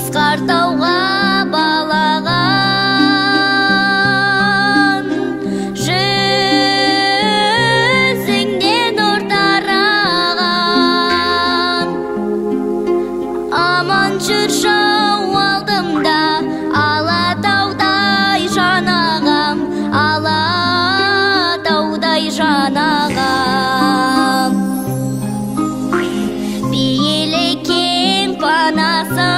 Асқар тауға балаған, жүзіңнен нұр тараған. Аман жүр жау алдымда, Алатаудай жанағам, Алатаудай жанағам. Пейілі кең панасың.